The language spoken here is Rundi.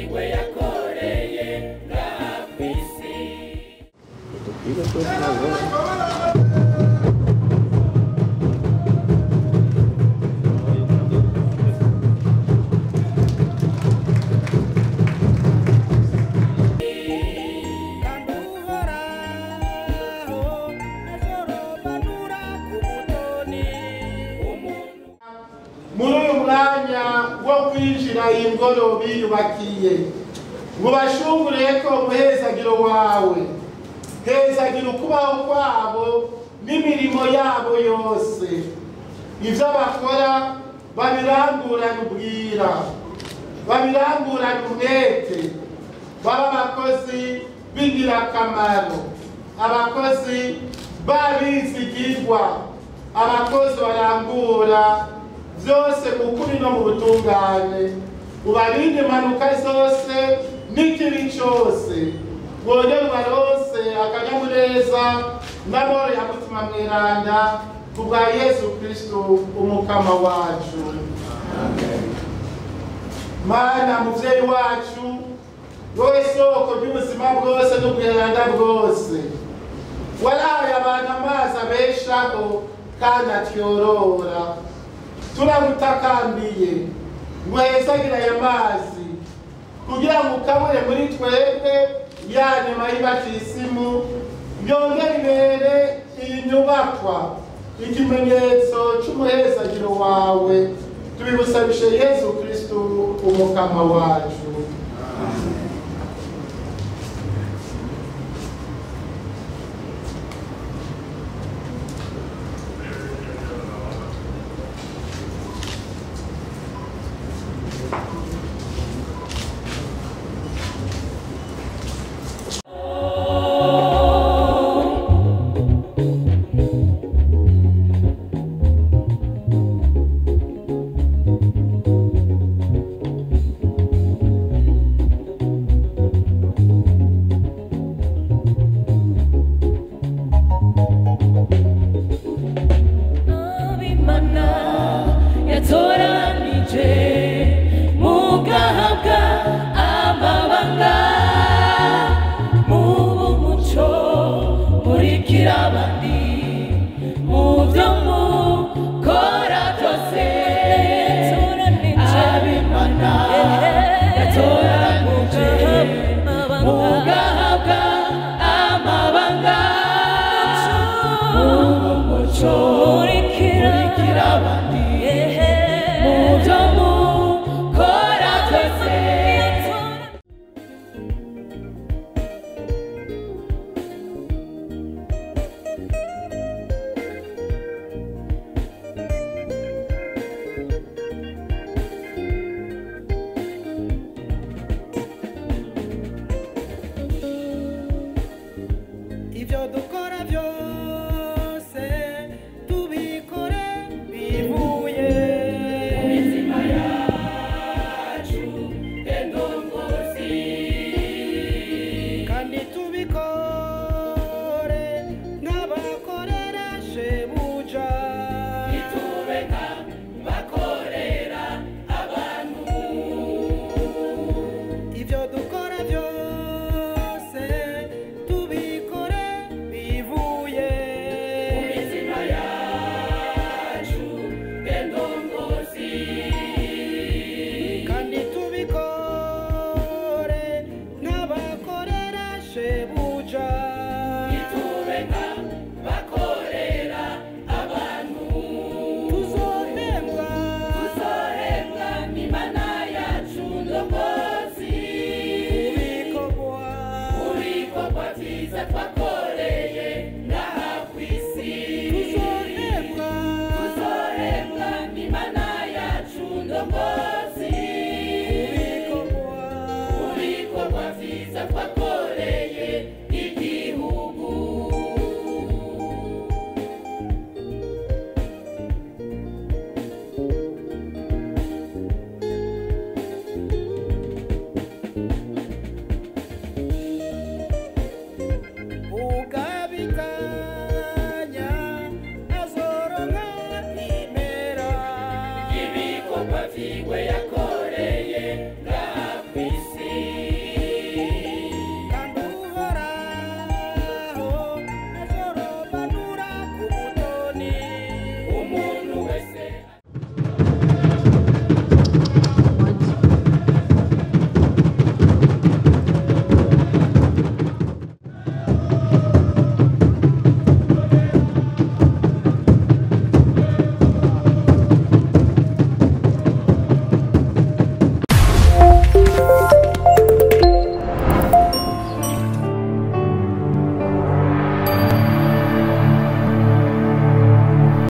wiwe yakoreye ngaha kw'isi. Muri uyu mwanya wo kwinjira iyi ngoro biyubakiye, ngo bashungure ko umuhezagiro wawe, hezagira ukubaho kwabo n'imirimo yabo yose, ivyo bakora babirangurane ubwira, babirangurane umwete, baba abakozi b'ingirakamaro, abakozi b'abizigirwa, abakozi barangura byose mu kuri no mu butungane, ubarinde impanuka zose n'ikibi cyose, wongere ubaronse akanyamuneza n'amahoro ya Mutima Mweranda kubwa Yesu Kristo umukama wacu. Mana muvyeyi wacu, wowe soko ry'ubuzima bwose n'ubweranda bwose, warahaye abantu amazi abeshaho kandi atyorora. Turagutakambiye ngo uhezagire aya mazi kugira ngo ukabure muri twebwe ya nyuma y'ibatisimu, yongere ibere iyi nyubakwa ikimenyetso c'umuhezagiro wawe. Tubigusabishe Yesu Kristo umukama wacu. Yatoranije mugahabwa amabanga, mubu muco murikira abandi mu byo mukora byose. Abimana yatoranije mugahabwa amabanga, mubu muco murikira abandi mu byo mukora byose. Ibyo dukora byose tubikore bivuye mu mitima yacu endongozi, kandi tubikore nk'abakorera shebuja, ntitube nk'abakorera abantu. Ibyo dukora byose tubikore bivuye mu mitima yacu endongozi, kandi tubikore nk'abakorera shebuja, ntitube nk'abakorera abantu. Tuzohembwa, tuzohembwa n'Imana yacu ndongozi, kubikorwa byiza twakoreye ngaha kw'isi. Tuzohembwa, tuzohembwa n'Imana yacu ndongozi, kubikorwa byiza twakoreye.